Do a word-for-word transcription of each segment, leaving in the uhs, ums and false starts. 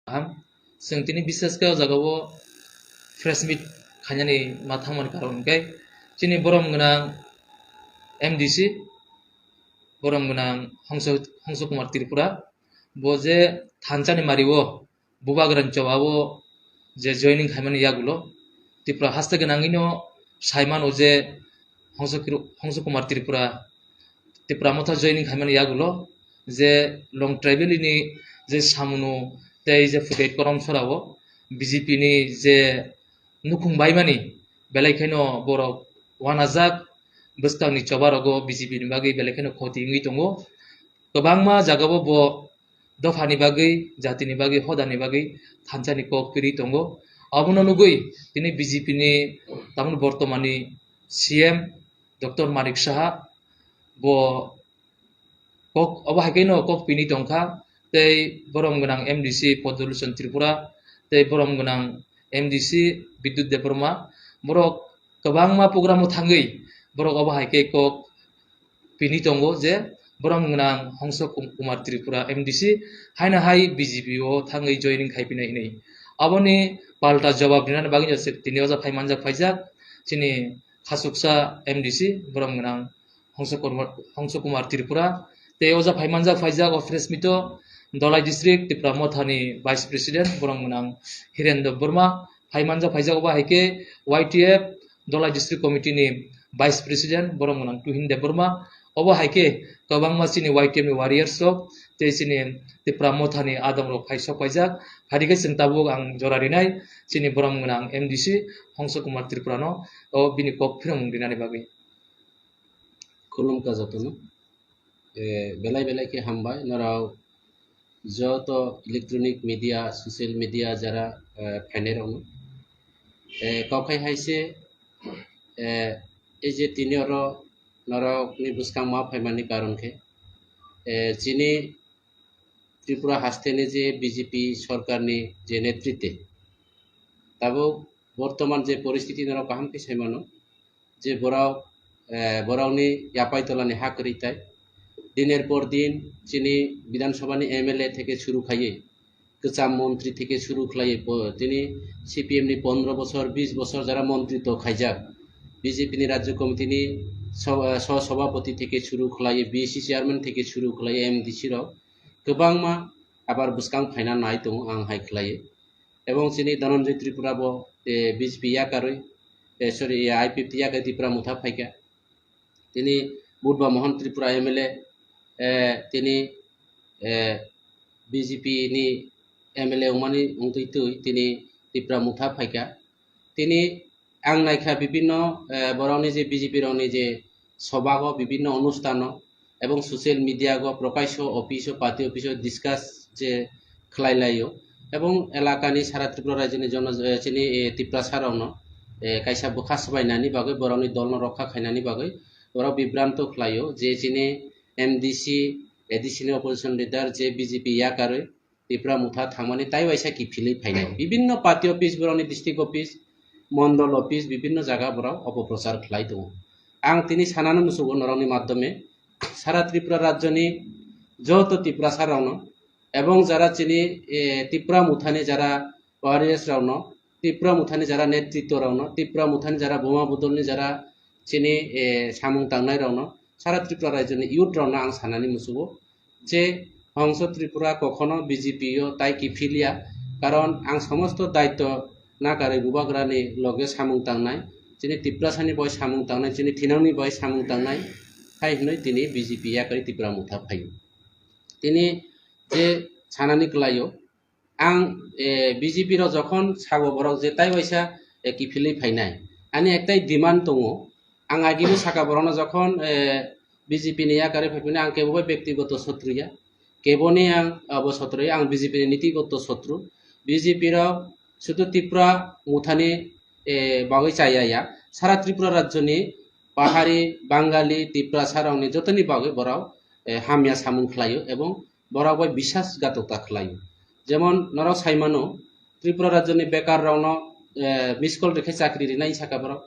Kaham. Chwng tini bisas khe o jaga o press meet khainani ma thangmani karon hwnkhe chini borom gwnang M D C, borom gwnang Hongso, Hongso Kumar Tripura, bo je thansa ni mari o Bubagra ni choba o je joining khaimani yagulo Tripura haste gwnangwino saimano je Hongso Kru-, Hongso Kumar Tripura, Tipra Motha joining khaimani yagulo je long travel ni je samung tei je Futai Korom Sora o B J P ni je nukhung baimani belai kheno borok wanajak, bwskangni choba rogo B J P ni bagwi belai kheno khoti wngwi tongo. Kwbangma jagao bo dophani bagwi, jatini bagwi, hodani bagwi thansani kok piri tongo. Abono nugwi tini B J P ni tamoni bortomani C M Doctor Manik Saha bo kok, obo hai khe no kok pini tongkha, tei borom gwnang M D C Podoluchon Tripura, tei borom gwnang M D C Bidyut Debbarma, borok kwbangma program o thangwi borok obo hai khe kok pini tongo je borom gwnang Hongso Kum-, Kumar Tripura M D C haino hai B J P o thangwi joining khai pinai hinwi. Aboni palta jawab rinani bagwi no se-, tini oja phai manjak phaijak chini khasuksa M D C borom gwnang Hongso Kumar, Hongso Kumar Tripura. Tei oja phai manjak phaijak o press meet o Dholai District Tipra Motha ni Vice President borom gwnang Hiren Debbarma. Phai manjak phaijak obo hai khe Y T F Dholai District Committee ni Vice President borom gwnang Tuhin Debbarma. Obo hai khe kwbangma chini Y T F ni warriors rok tei chini Tipra Motha ni adong rok phai sok paijak. Phai khe chwng tabuk ang jora rinai chini borom gwnang M D C Hongso Kumar Tripura no o bini kok phiromung rinani bagwi. Khulumkha jotono. Eh, belai belai khe hambai norok joto electronic media, social media jara, eh, phainai rokno. Eh, kok hai hai se, eh, ei je tini oro norokni bwskang ma phaimani karon khe, eh, chini Tripura hasteni je B J P sorkarni je netritwe tabuk bortoman je poristiti norok kaham khe saimano, je borok, eh, borokni yapai tolani ha kwrwi tai. Diner por din chini Bidhan Sabhani M L A theke suru khaiwi kwcham montri theke suru khlaiwi po-, tini C P M ni pondro bosor, bis bosor jara montri to khaijak. B J P ni Rajya Committee ni so-, eh, so sabhapati theke suru khlaiwi B C chairman theke suru khlaiwi M D C rok kwbangma abar bwskang phaina nai tongo ang hai khlaiwi. Ebong chini Dhananjay Tripura bo, eh, B J P yakarwi, eh, sorry, I P F T yakarwi Tipra Motha phaikha. Tini Budba Mohan Tripura M L A, eh, tini, eh, B J P ni M L A wngmani wngtwi twi tini Tipra Motha phaikha. Tini ang naikha bibinno, eh, borokni je B J P rokni je sobago bibinno onustano ebong social media go Prakash o office o party office o discuss je khlai laio ebong elakani sara Tripura rajyoni jono, eh, chini, eh, Tiprasa rokno, eh, kaisa bwkha swbainani bagwi borokni dolno rokha khainani bagwi borok bibranto khlaio je chini M D C, A D C ni opposition leader je B J P yakarwi Tipra Motha thangmani tai waisa kiphilwi phainai. Bibinno party office, borokni district office, mondol office, bibinno jaga borok opoprochar khlai tongo. Ang tini sanano musugo norokni madhyome sara Tripura rajyoni joto Tiprasa rokno ebong jara chini, eh, Tipra Mothani jara warriors rokno, Tipra Mothani jara netritwo rokno, Tipra Mothani jara buma bodolni jara chini, eh, samung tangnai rokno, sara Tripura rajyoni youth rokno ang sanani musugo. Je Hongso Tripura kokhono B J P o tai kiphilya, karon ang somosto daityo nakarwi bubagrani loge samung tangnai, chini Tiprasani bai samung tangnai, chini thinangni bai samung tangnai, hai hwnwi tini B J P yakarwi Tipra Motha phaio. Tini je sanani kwlaio, ang, eh, B J P rok jokhon sabo borok je tai waisa, eh, kiphilwi phainai. Ani ektai demand tongo, ang agini saka borokno jokhon, eh, B J P ni yakarwi phaiphino ang kebo bai bektigoto sotru ya, keboni ang abo sotru ya, ang B J P ni nitigoto sotru. B J P rok sudu Tipra Mothani, eh, bagwi chaya ya, sara Tripura rajyoni Pahari, Bangali, Tiprasa rokni jotoni bagwi borok, eh, hamya samung khlaio ebong borok bai bisasgatokta khlaio. Jemon norok saimano, Tripura rajyoni bekar rokno, eh, miss call rikhe chakri rinai saka borok.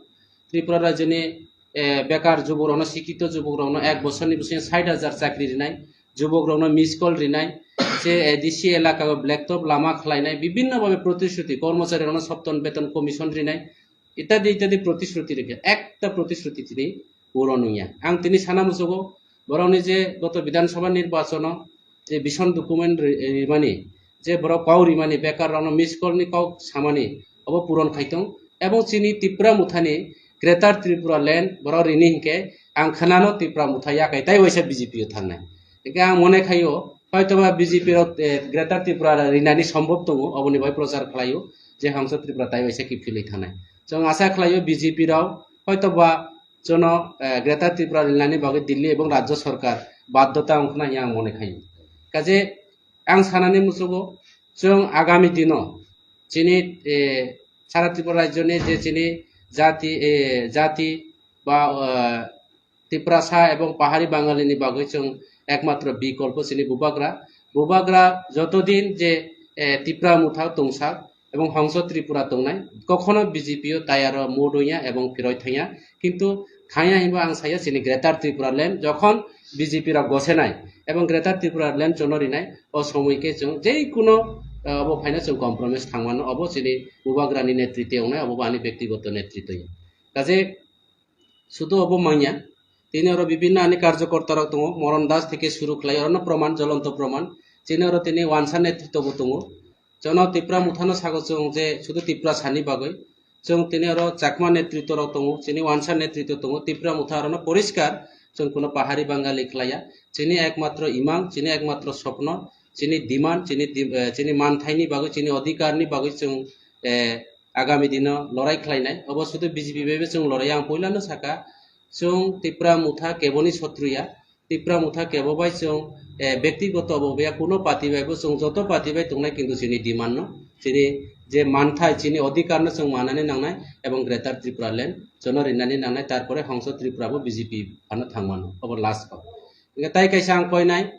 Tripura rajyoni, eh, bekar jubuk rokno, sikito jubuk rokno ek bosorni bisingo sait hajar chakri rinai, jubuk rokno miss call rinai, se A D C elaka o black top lama khlainai, bibhinno bhabe protisruti, kormochari rokno sopton beton commission rinai, itadi itadi protisruti rikha, ekta protisruti tini puron wngya. Ang tini sana musugo, borokni je goto Bidhan Sabha nirbachon o je vision document ri-, rimani, je borok kau rimani, bekar rokno miss call ni kau samani, obo puron khai tong. Ebong chini Tipra Mothani Greater Tripura Land borok rini hinkhe ang khnano Tipra Motha yakai tai waisa B J P o thangnai. Hinkhe ang mone khaio, hoitoba B J P rok, eh, Greater Tripura rinani sombhob tongo, oboni bai prochar khlaio je Hongso Tripura tai waisa kiphilwi thangnai. Chwng asa khlaio B J P rok hoitoba jono, eh, Greater Tripura rinani bagwi Delhi ebong Rajya Sarkar baddhota wngkhna hiya ang mone khaio. Kaje ang sanani musugo, chwng agami dino chini, eh, sara Tripura rajyoni je chini jati, eh, jati ba, eh, Tiprasa ebong Pahari Bangalini bagwi chwng ekmatro bikolpo chini Bubagra. Bubagra joto din je, eh, Tipra Motha tongsak, ebong Hongso Tripura tongnai, kokhono B J P o tayaro mood wngya ebong phiroi thangya, kintu thangya hinba ang saya chini Greater Tripura Land jokhon B J P rok gosenai ebong Greater Tripura Land chono rinai, o somoi khe chwng jei kuno, eh, obo phaina chwng compromise thangmano, obo chini Bubagrani netritwi wngnai, obo bo ani bektigoto netritwi. Kaje sudu obo manya, tini oro bibhinno ani karjokorta rok tongo, Moron Das theke suru khlai, orono proman, jolonto proman, chini oro tini wansa netritwo bo tongo. Jono Tipra Mothano sago chwng je sudu Tiprasani bagwi. Chwng tini oro Chakma netritwo rok tongo, chini wansa netritwo tongo, Tipra Motha arono poriskar chwng kuno Pahari Bangali khlaiya. Chini ekmatro imang, chini ekmatro sopno, chini demand, chini di-, eh, chini manthaini bagwi, chini odhikarni bagwi chwng, eh, agami dino lorai khlainai. Obo sudu B J P bai bo chwng lorai, ang puilano saka, chwng Tipra Motha keboni sotruya. Tipra Motha kebo bai chwng, eh, bektigoto bo ya kuno party bai bo chwng joto party bai tongnai, kintu chini demand no, chini je manthai, chini odhikar no chwng manani nangnai ebong Greater Tripura Land jono rinani nangnai, tarpore Hongso Tripura bo B J P phano thangmano, obo last kok. Hingke tai kaisa ang koinai,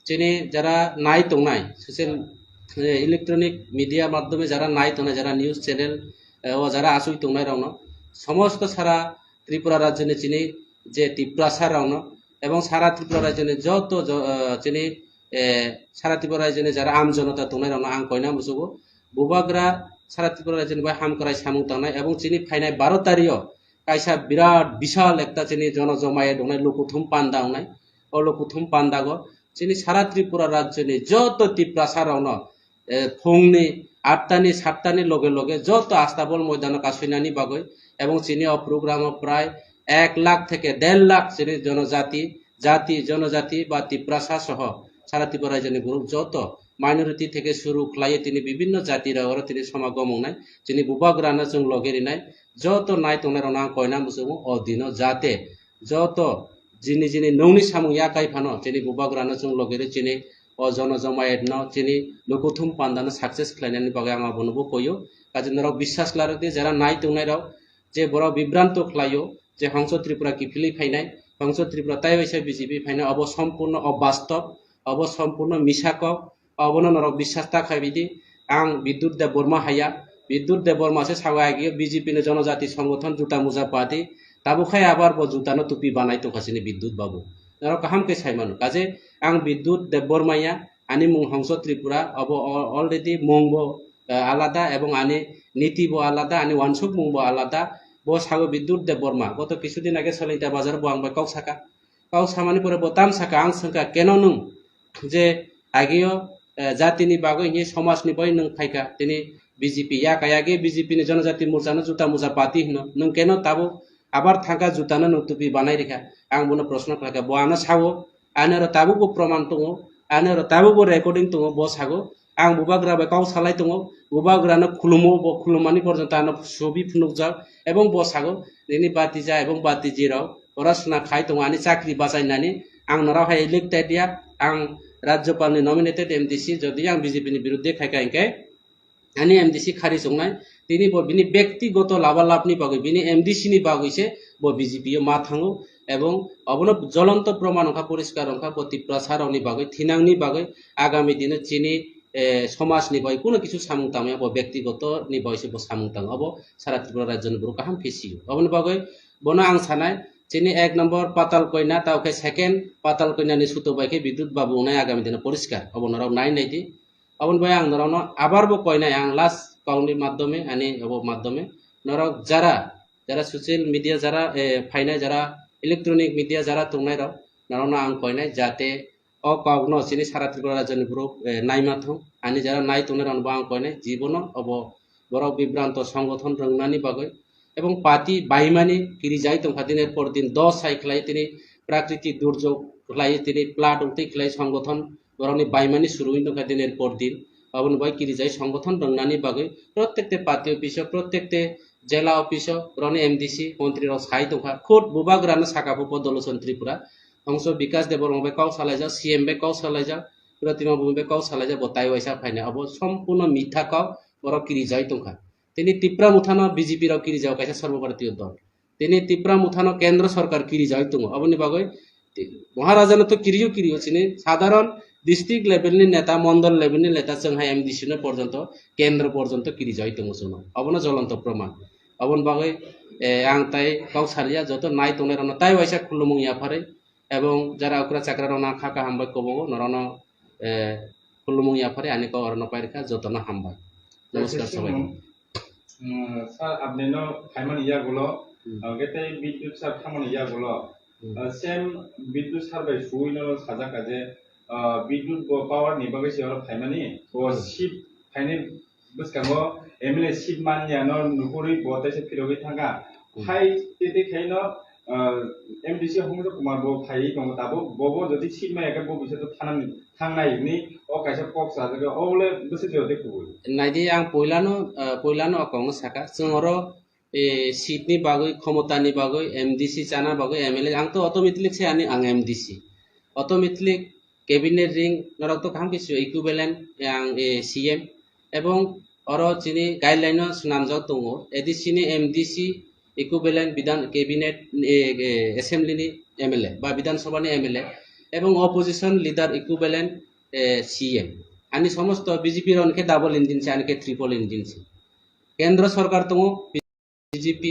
chini jara nai tongnai, social, eh, electronic media madhyome jara nai tongnai, jara news channel, eh, o jara asui tongnai rokno, somosto sara Tripura rajyoni chini je Tiprasa rokno ebong sara Tripura rajyoni joto jo-, eh, chini, eh, sara Tripura rajyoni jara am jonota tongnai rokno ang koina musugo. Bubagra sara Tripura rajyoni bai hamkrai samung tangnai ebong chini phainai baro tario kaisa birat bisal ekta chini jono jomai dongnai, lukuthum panda wngnai. O lukuthum pandago chini sara Tripura rajyoni joto Tiprasa rokno eh, phungni atta ni satta ni loge loge joto Astabol moidano kasoinani bagwi ebong chini o program o prai ek lakh theke der lakh chini jonojati, jati, jonojati ba Tiprasa soho sara Tripura rajyoni borok joto minority theke suru khlaiwi tini bibinno jati rok oro tini somagom wngnai. Chini Bubagrano chwng loge rinai, joto nai tongnai rokno ang koina muchungo o dino jate joto jini jini nungni samung yakai phano chini Bubagrano chwng loge ri chini o jono jomayatno chini lukuthum pandano success khlainani bagwi ang abono bo koyo. Kaje norok biswas klarok di jara nai tongnai rok je borok bibranto khlaio je Hongso Tripura kiphilwi phainai, Hongso Tripura tai waisa B J P phainai, obo sompurno obastob, obo sompurno misa kok, obono norok biswas ta khai bidi. Ang Bidyut Debbarma haya, Bidyut Debbarma se sago agio B J P ni jonojati songothon juta muja party, tabuk khai abar bo juta no tupi banai tongkha chini Bidyut babu. Norok kaham khe sai mano. Kaje ang Bidyut Debbarma ya, ani mung Hongso Tripura, obo al-, already mung bo, eh, alada ebong ani niti bo alada, ani wansuk mung bo alada. Bo sago Bidyut Debbarma, goto kisudin age Solinta bazar bo ang bai kok saka. Kok samani pore bo tam saka, ang swngkha, keno nwng je agio, eh, jatini bagwi hinwi somajni bagwi nwng phaikha, tini B J P yaka yagi B J P ni jonojati morchano juta muja party hino, nwng keno tabuk abar thangkha jutano nwng tupi banai rikha? Ang bono proshno khlaikha, bo ano sao, ani oro tabukbo proman tongo, ani oro tabukbo recording tongo, bo sago, ang Bubagra bai kok salai tongo, Bubagrano khulumo, bo khulumani porjonto ano sobi phunukjak, ebong bo sago, nini batija ebong batiji rok, porasona khai tongo, ani chakri bachainani, ang norok hai elected ya, ang Rajyapalni nominated M D C, jodi ang B J P ni birudde khai kha hinkhe, ani M D C khari chongnai, tini bo bini bektigoto labalabni bagwi, bini M D C ni bagwi se bo B J P o ma thango, ebong obono jolonto proman wngkha, poriskar wngkha, bo Tiprasa rokni bagwi, thinangni bagwi, agami dino chini, eh, somajni bagwi kuno kisu samung tangmaya, bo bektigoto ni bagwi se bo samung tango, obo sara Tripura rajyoni borok kaham khe sio. Oboni bagwi bono ang sanai, Chini ek number Patal Koina, tao khe second Patal Koina ni suto bai khe Bidut Babu wngnai agami dino poriskar. Obo norok nai nai di. Aboni bai ang norokno abar bo koinai ang last kokni madhyome, ani obo madhyome. Norok jara, jara social media jara, eh, phainai jara electronic media jara tongnai rok, norokno ang koinai jate o kokno chini sara Tripura rajyoni borok, eh, naima thung. Ani jara nai tongnai rokno bo ang koinai jibono obo borok bibranto songgothon rwngnani bagwi ebong party baimani kirijai tongkha diner por din dos sai khlai tini prakriti durjog khlai tini flood wngtwi khlai songgothon borokni baimani surwi tongkha diner por din. Aboni bai kirijai songgothon rwngnani bagwi prottekte party office o, prottekte jela office o borokni M D C montri rok sai tongkha. Khud bubagrano saka phupo Dolochon Tripura. Hongso Bikas Debbarma bai kok salaijak, C M bai kok salaijak, Protima Bhumi bai kok salaijak, bo tai waisa phainai. Abo sompurno mitha kok, borok kirijai tongkha. Tini Tipra Mothano B J P rok kirijao kaisa Sarbo Bharatiya dol. Tini Tipra Mothano Kendra Sarkar kirijai tongo. Aboni bagwi ti-, Maharajano to kiriyo kiriyo chini sadharon district level ni neta, mondol level ni neta chwng hai M D C no porjonto, kendra porjonto kirijai tongo chwngno. Abono jolonto proman. Aboni bagwi, eh, ang tai kok salia joto nai tongnai rokno tai waisa khulumung yapharwi. Ebong jara okra chakra rok nang kha kaham bai kobogo norokno, eh, khulumung yapharwi ani kok orono pairikha jotono hambai. Namaskar sabai. Hmm, sir, apni no phaimani yagulo, hmm, ah, hwnkhe tei Bidyut sir thamani yagulo, hmm, ah, same Bidyut sir bai suwi no sajak kha je, ah, Bidyut bo power ni bagwi se oro phaimani, o, hmm, seat phainai bwskango M L A seat manya no nuhurwi bo teisa phirogwi thangkha. Hmm. Hai tei tei khaino, ah, M D C Hongjo Kumar bo phaiwi tongo tabuk, bo bo jodi seat maya khe bo bisa to thanani, thangnai hwnwi o kaisa kok sajagwi, o le bwswk jora tei kubui. Naidi ang poilano, ah, poilano o kokno saka, chwng oro, eh, seat ni bagwi, khomota ni bagwi, M D C chana bagwi, M L A, ang to automatically se ani ang M D C. Automatically cabinet ring norok to kaham khe sio equivalent ang, eh, C M, ebong oro chini guideline no swnamjak tongo, A D C ni M D C equivalent bidhan cabinet, eh, eh, assembly ni M L A ba bidhan sabha ni M L A, ebong opposition leader equivalent, eh, C M. Ani somosto B J P rok hwnkhe double engine se, ani khe triple engine se. Kendra sarkar tongo, B J P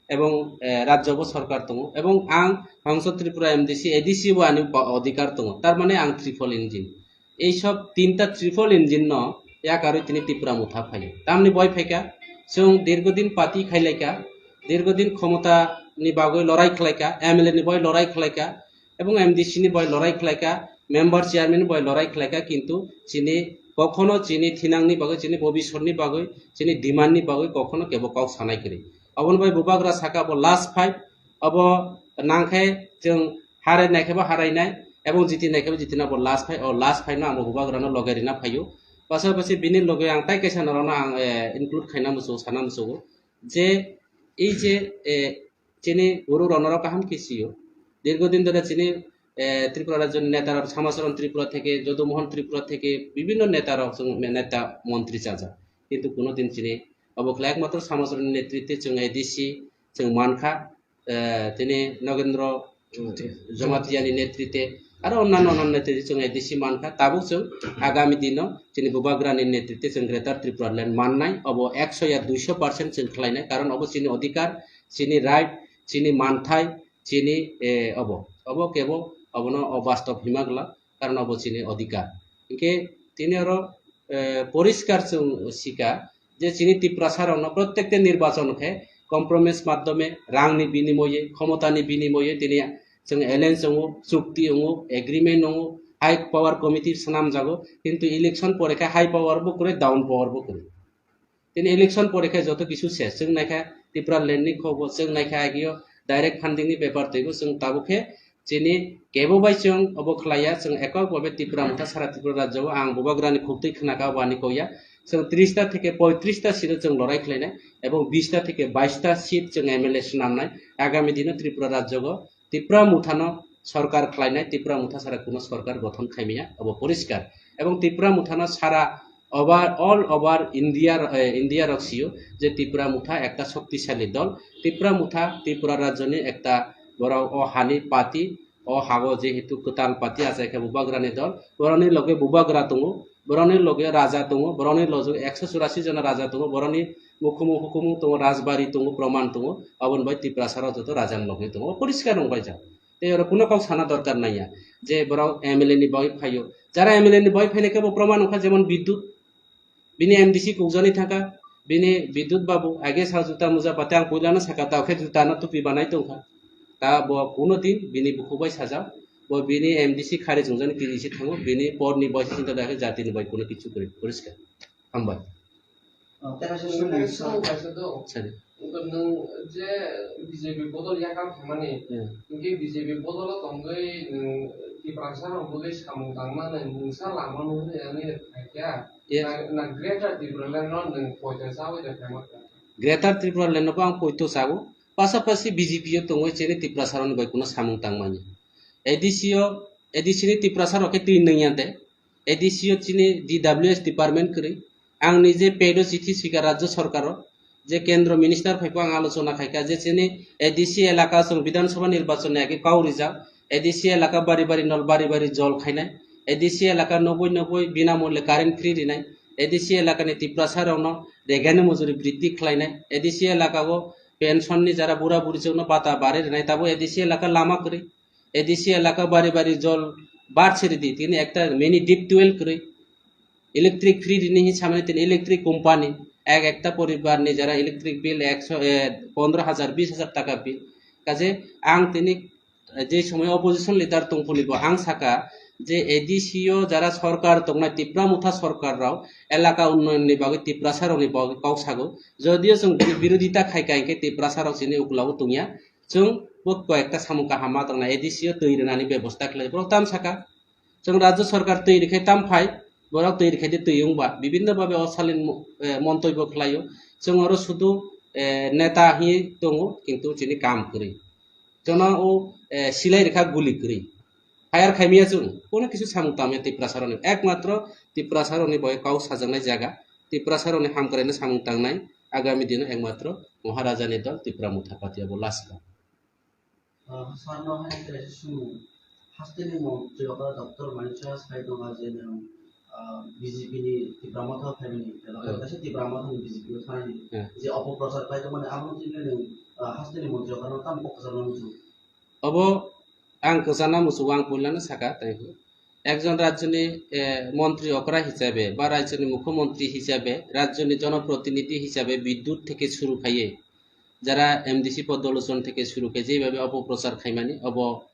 ebong, eh, rajyo bo sarkar tongo, ebong ang Hongso Tripura M D C, A D C bo ani pa-, odhikar tongo, tar mane ang triple engine. Ei sob tinta triple engine no yakarwi tini Tipra Motha phaio. Tamni boi phaikha, chwng dirgodin party khailaikha, dirgodin khomota ni bagwi lorai khlaikha, M L A ni boi lorai khlaikha, ebong M D C ni boi lorai khlaikha, member chairman ni boi lorai khlaikha, kintu chini kokhono chini thinangni bagwi, chini bobisotni bagwi, chini demand ni bagwi kokhono kebo kok sanai kwrwi. Aboni bai bubagra saka bo last fight, abo nangkhe chwng harai nai khe bo harai nai, ebong jiti nai khe bo jiti nai, bo last fight, o last fight no ang bo bubagra no loge rina phaio. Pasapasi bini loge ang tai kaisa norokno ang, eh, include khaina muchungo, sana muchungo je ei je, eh, chini guru rok norok kaham khe sio. Dirgo din dhore chini, eh, Tripura rajyo ni neta rok, Samacharan Tripura theke, Jodu Mohan Tripura theke, bibhinno neta rok chwng me-, neta montri chajak. Kintu kuno din chini obo khlai ekmatro Samacharan ni netritwe chwng A D C chwng mankha, eh, tini Nogendro Jamatia ni netritwe, aro onnanno, onnanno netritwe chwng A D C mankha. Tabuk chwng agami dino chini bubagra ni netritwe chwng Greater Tripura Land mannai, obo ekso ya duiso percent chwng khlainai, karon obo chini odhikar, chini right, chini manthai, chini, eh, obo, obo kebo obono o bastop hima glak, karon obo chini odhikar. Hinkhe tini oro, eh, poriskar chwng sika je chini Tiprasa rokno prottekta nirbachon khe compromise madhyome, rangni binimoye, khomotani binimoye tini chwng alliance wngo, chukti wngo, agreement wngo, high power committee swnamjago, kintu election pore khe high power bo kwrwi, down power bo kwrwi. Tini election pore khe joto kisu ses. Chwng naikha Tipra Land ni khobor, chwng naikha agio direct funding ni bepar twibo, chwng tabuk khe chini kebo bai chwng obo khlaiya, chwng ekok babe Tipra Motha sara Tripura rajyo o ang bubagrani khuktwi khnaka obo ani kokya. Chwng tris ta theke poitris ta seat o chwng lorai khlainai, ebong bis ta theke bais ta seat chwng M L A swnamnai. Agami dino Tripura rajyo o Tipra Mothano sorkar khlainai, Tipra Motha sara kuno sorkar gothon khaimaya, obo poriskar. Ebong Tipra Mothano sara over, all over India, eh, India rok sio je Tipra Motha ekta shoktisali dol. Tipra Motha Tripura rajyoni ekta borok o hani party, o hago jehetu kwtal party achai khe bubagrani dol, borokni loge bubagra tongo. Borokni loge raja tongo, borokni loge ekso churasi jona raja tongo, borokni mukhumung hukhumung tongo, rajbari tongo, proman tongo, aboni bai Tiprasa rok joto raja ni loge tongo. O poriskar wng bai jak. Tei oro kuno kok sana dorkar nangya je borok M L A ni bagwi phaio. Jara M L A ni bagwi phainai khe bo proman wngkha, jemon Bidyut, bini M D C kukjani thangkha, bini Bidyut babu, age sa juta muja pate ang puilano saka, tao khe juta no tupi banai tongkha. Ta bo kuno din bini bukhuk bai sajak, bo bini M D C khari chungjani T D C thango, bini porni bai sinta da khe jatini bai kuno kichu kwrwi, poriskar. Hambai. Oh, tei kaisa Nang sung kaisa sa-, sung kaisa do. Sari. Wngkha nwng je B J P bodol yakang thangmani, Hmm. hinkhe B J P bodolo tongwi nwng Tiprasa rok bagwi samung tangmani mungsa lama nukni ani phaikha. Yes. Na, na Greater Tipraland no nwng poito chawi de phaima kha. Greater Tipraland no bo ang poito chago. Pasapasi B J P o tongwi chini Tiprasa rokni bai kuno samung tangmani. A D C o, A D C ni Tiprasa rok khe twi nungya de. A D C o chini D W S department kwrwi. Ang nije pedo chithi swikha Rajya Sarkar o, je Kendro Minister phai pho ang alochona khaikha je chini A D C elaka chwng Bidhan Sabha nirbachon ni age kau rijak, A D C elaka bari bari nol bari bari jol khainai, A D C elaka noboi noboi binamulye current free rinai, A D C elaka ni Tiprasa rokno regani mujuri briddhi khlainai, A D C elaka o pension ni jara bura buri chwngno bata bari rinai, tabo A D C elaka lama kwrwi. A D C elaka bari bari jol bar chiri di, tini ekta mini deep well kwrwi. Electric free rini hi samani tini electric company, ek ekta poribar ni jara electric bill ekso, eh, pondro hajar, bis hajar taka bill. Kaje ang tini, eh, je somoy opposition leader tongphoni bo ang saka je A D C o jara sorkar tongnai Tipra Motha sorkar rok elaka unnoyon ni bagwi Tiprasa rok ni bagwi kok sago. Jodio chwng bini birodita khai khai khe Tiprasa rok chini ukulago tongya. Chwng bo koi ekta samung kaham ma tongnai, A D C o twi rwnani bebosta khlai, borok tam saka. Chwng Rajya Sarkar twi rwkhe tam phai, borok twi rwkhe de twi wngba, bibinno babe osalin mo-, eh, montobyo khlaio. Chwng oro sudu, eh, neta hi tongo, kintu chini kam kwrwi. Jono o, eh, silai rwkha guli kwrwi. Fire khaimya chwng, kono kisu samung tamya Tiprasa rokni. Ekmatro Tiprasa rokni bai kau sajaknai jaga, Tiprasa rokni hamkraino samung tangnai, agami dino ekmatro Maharaja ni dol Tipra Motha Party abo last ka. Ah, sir no hai kaisa sumung. Hasteni montri okra Doctor Manik Saha sai tongo je nwng, ah, B J P ni Tipra Motha phaimani, eba Hmm. kaisa Tipra Motha ni B J P o thanani Hmm. je opoprochar khlai tongmani, abo tini nwng, ah, hasteni montri okra no tamo kok kwchangma muchung? Obo ang kwchangma muchungo, ang puilano saka, tei ekjon rajyoni, eh, montri okra hisabe ba rajyoni mukhyamantri hisabe, rajyoni jonoprotinidhi hisabe Bidyut theke suru khaiye, jara M D C podolochon theke suru khai jeibabe opoprochar khaimani, obo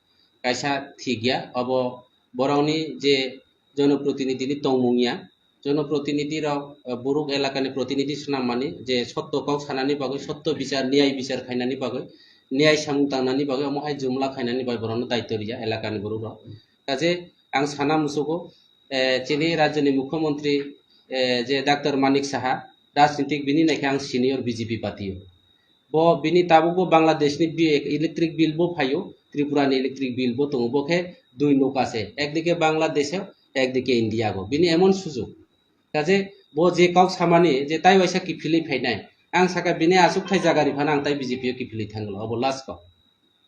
kaisa thik ya, obo borokni je jonoprotinidhini tongmung ya, jonoprotinidhi rok, eh, borok elakani protinidhi swnammani je sotto kok sanani bagwi, sotto bichar, niyai bichar khainani bagwi, niyai samung tangnani bagwi, omo hai jumla khainani bai borokno daityo riya elakani borok rok. Kaje ang sana muchugo, eh, chini rajyoni mukhyamantri, eh, je Doctor Manik Saha, rajnitik bini naikhe ang senior B J P party o. Bo bini tabukbo Bangladeshni bi-, electric bill bo phaio, Tripurani electric bill bo tongo, bo khe dui nokha se, ekdike Bangladesho, ekdike Indiago. Bini emon sujok. Kaje bo je kok samani je tai waisa kiphilwi phainai, ang saka bini achukthai jaga ri phano ang tai B J P o kiphilwi thanglo, obo last kok.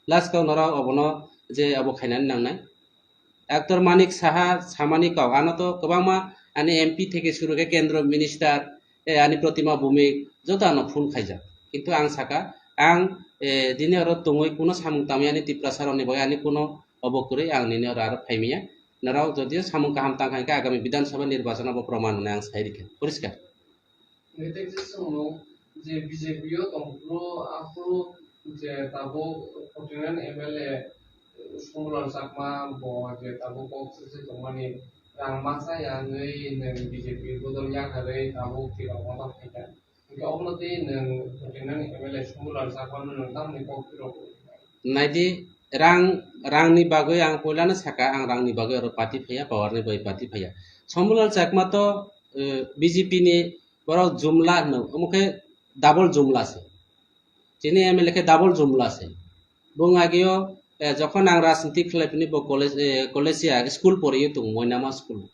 Last kok norok obono je obo khainani nangnai. Doctor Manik Saha samani kok, ano to kwbangma ani M P theke suru khe kendro minister, eh, ani Protima Bhumik, joto ano phone khaijak. Kintu ang saka, ang, eh, dini oro tongwi kuno samung tamwi ani Tiprasa rokni bagwi ani kuno obo kwrwi, ang nini oro aro phaimaya. Norok jodio samung kaham tangkha hinkhe agami Bidhan Sabha nirbachon abo proman hwnwi ang sai rikha. Poriskar. Naitok je chwngno je B J P o tongphuru aphuru je tabuk forty nine M L A Sumbulal Chakma bo je tabuk kok se se tongmani rang ma chaya hwnwi nwng B J P bodol yakarwi tabuk Tipra Motha phaikha. Hinkhe obono tei nwng forty nine M L A Sumbulal Chakma no nwng tamni kok phiro? Naidi, rang, rangni bagwi ang poilano saka, ang rangni bagwi oro party phaiya, power ni bagwi party phaiya. Sumbulal Chakma to, eh, B J P ni borok jumla hwno, omo khe double jumla se. Chini M L A khe double jumla se. Bung ageo, eh, jokhon ang rajniti khlai phini bo college, eh, college ya school poriyo tongo, Moinama school.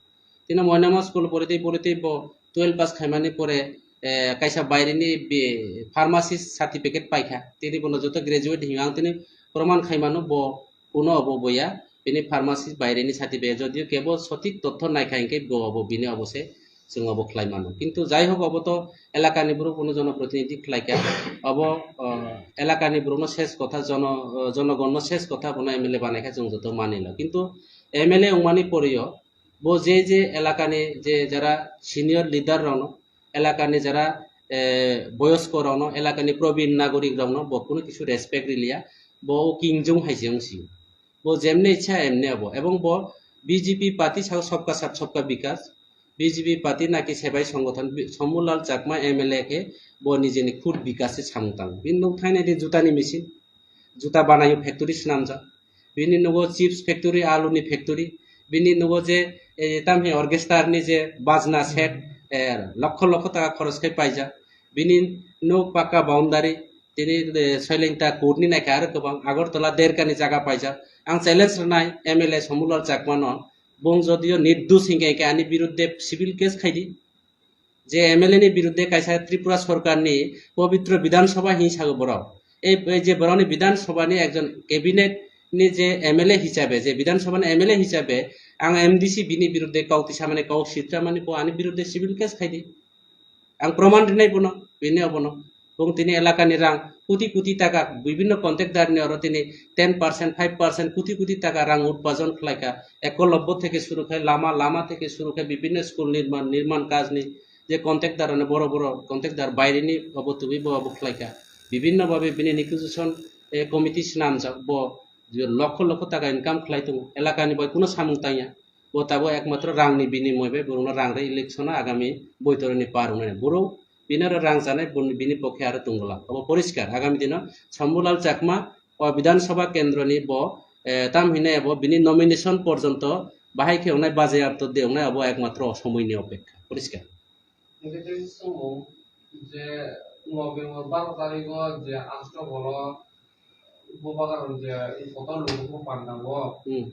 Tino Moinama school pori tei pori tei bo twelve pass khaimani pore, eh, kaisa baireni bi-, pharmacist certificate paikha. Tini bono joto graduate hinwi ang tini proman khaimano bo kuno obo boya, bini pharmacy baireni sati be, jodio kebo sothik totho naikha hinkhe bo obo bini obo se chwng obo khlai mano. Kintu jai hok obo to elakani borok bono jonoprotinidhi khlaikha, obo, o, elakani borokno ses kotha jono-, o, jonogonno ses kotha bono M L A banaikha chwng joto manila. Kintu M L A wngmani porio bo je je elakani je jara senior leader rokno, elakani jara, eh, boyosko rokno, elakani probin nagorik rokno bo kunu kisu respect riliya, bo kingjung hai se wngsi. Bo jemne ichha emne obo. Ebong bo B J P party sao sabka sath sabka bikas. B J P party naki sebai songothon bi-, Sombulal Chakma M L A khe bo nijeni khud bikas se samung tango. Bini nuk thainai di jutani machine. Juta banayo factory swnamjak. Bini nugo chips factory, alu ni factory. Bini nugo je, eh, tamhi orchestra ni je bajna set, eh, lokho lokho taka khoros khai paijak. Bini nuk pakka boundary, tini, eh, Soilengta court ni naikha aro kwbang Agartala derka ni jaga paijak. Ang challenge rwnai M L A Sombulal Chakma no, bung jodio nirdosh hinkhe hinkhe ani birudde civil case khaidi. Je M L A ni birudde kaisa Tripura sorkar ni pobitro Bidhan Sabha hinwi sago borok. Ei, ei je borok ni Bidhan Sabha ni ekjon cabinet ni je M L A hisabe, je Bidhan Sabha ni M L A hisabe ang M D C bini birudde kok tisa mani, kok sitra mani, bo ani birudde civil case khaidi. Ang proman rinai bono, bini obono. Bung tini elakani rang kuti kuti taka bibinno contractor ni oro tini ten percent, five percent kuti kuti taka rang utpajon khlaika. Ekolobbo theke suru khai lama, lama theke suru khai bibinno school nirman, nirman kaj ni je contractor ano boro boro contractor baire ni obo tubui bo obo khlaika. Bibinno babe bini negotiation, eh, committee swnamjak bo je lokho lokho taka income khlai tongo. Elakani bai kuno samung tangya. Bo tabuk ekmatro rangni binimoy bai borokno rang rwi election o agami boitoroni par wngnai. Borok bini aro rang chanai, bini pokhe aro tongwla. Obo poriskar. Agami dino Shambhulal Chakma o Bidhan Sabha kendroni bo, eh, tam hinai abo bini nomination porjonto bahai khe wngnai, bajayapto de wngnai, obo ekmatro o somoini opekha. Poriskar. Hingke tei chwng je November baro tarikgo je Ashtabolo Bubagra je Kotor Lungkhu Panda o Hmm.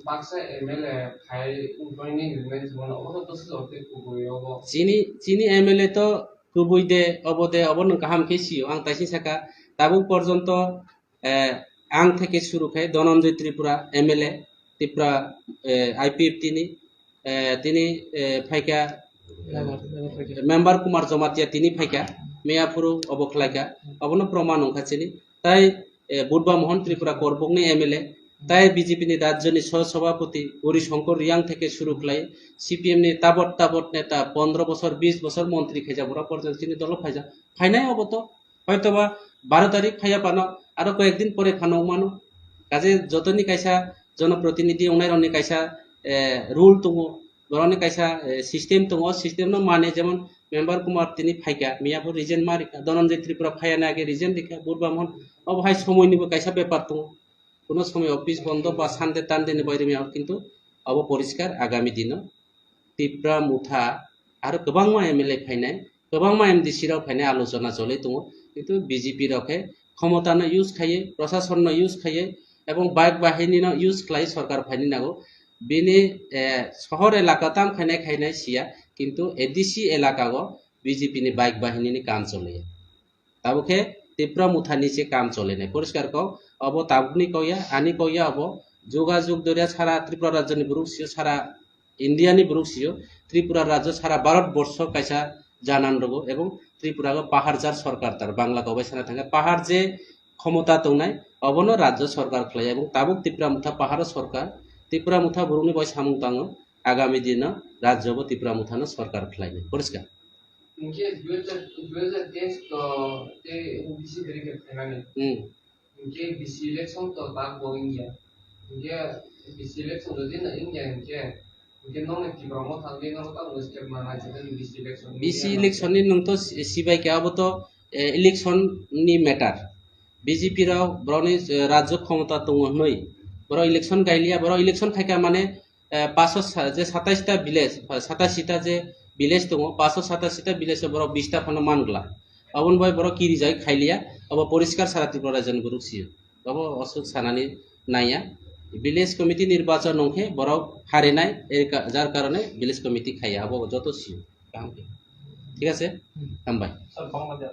baksa M L A phai joining agreement simo no, obo to bwswk tei kubui obo. Chini, chini M L A to kubui de, obo de, obo nwng kaham khe sio. Ang taising saka, tabuk porjonto, eh, ang theke suru khai Dhananjay Tripura M L A, Tripura, eh, I P F T ni, eh, tini, eh, phaikha, Member, member phaikha. Member Kumar Jamatia tini phaikha, miyaphuru obo khlaikha, obono proman wngkha chini. Tai, eh, Budba Mohan Tripura Korbokni M L A, tai B J P ni rajyoni sah sabhapati Gauri Shankar Reang theke suru khlai, C P M ni tabot tabot neta pondro bosor, bis bosor montri khaijak borok porjonto chini dolo phaijak. Phainai obo to, hoitoba baro tarik phaiya phano, aro koyekdin pore phano wngmano. Kaje jotoni kaisa jonoprotinidhi wngnairokni kaisa, eh, rule tongo, borokni kaisa, eh, system tongo, o system no mane, jemon Member Kumar tini phaikha, miyaphuru resign ma rikha, Dhananjay Tripura phaiya na age resign rikha, Budba Mohan, obo hai somoinibo kaisa bepar tongo. Kuno somoi office bondo ba Sunday Tande ni baire miya, kintu obo poriskar agami dino Tipra Motha aro kwbangma M L A phainai, kwbangma M D C rok phainai alochona choli tongo, kintu B J P rok khe khomota no use khaiwi, prashason no use khaiwi, ebong bike bahini no use khlai sorkar phaini nago. Bini, eh, sohor elaka tam khainai khainai siya, kintu A D C elaka o B J P ni bike bahini ni kam choli. Tabuk khe Tipra Motha ni se kam cholinai. Poriskar kok, obo tabukni kokya, ani kokya obo. Jogajog doria sara Tripura rajyoni borok sio, sara India ni borok sio, Tripura rajyo sara Bharat borsho kaisa janan rogo, ebong Tripura o pahar jar sorkar tar, Bangla kok bai sana thangkhe pahar je khomota tongnai, obono rajyo sorkar khlai, ebong tabuk Tipra Motha paharo sorkar, Tipra Motha borokni bai samung tango, agami dino rajyo bo Tipra Motha no sorkar khlainai. Poriskar. Hingke dui hajar, dui hajar teis to tei bisi tarik khe phainani. Hmm. Hingke bisi election to tak bo wngya. Hingke bisi election jodi na wngya hingke, hingke nokni Tipra Motha hingke nono tamo step mana jodi bisi election wngya. Bisi election ni nwng to si-, sibai khe abo to, eh, election ni matter. B J P rok borokni, eh, rajyo khomota tongo hwnwi borok election gailiya, borok election khaikha mane, eh, paso sa-, je satais ta village, ba satais ta je village tongo, paso satais ta village o borok bis ta phano man glak. Aboni bai borok kirijak khailiya, abo poriskar sara Tripura rajyoni borok sio. Abo aswk sanani naiya. Village committee nirbachon wngkhe borok harinai, er ka-, jar karone village committee khaiya, abo joto sio. Kaham khe. Thik ase? Hmm. Hambai. Sir, bangma de.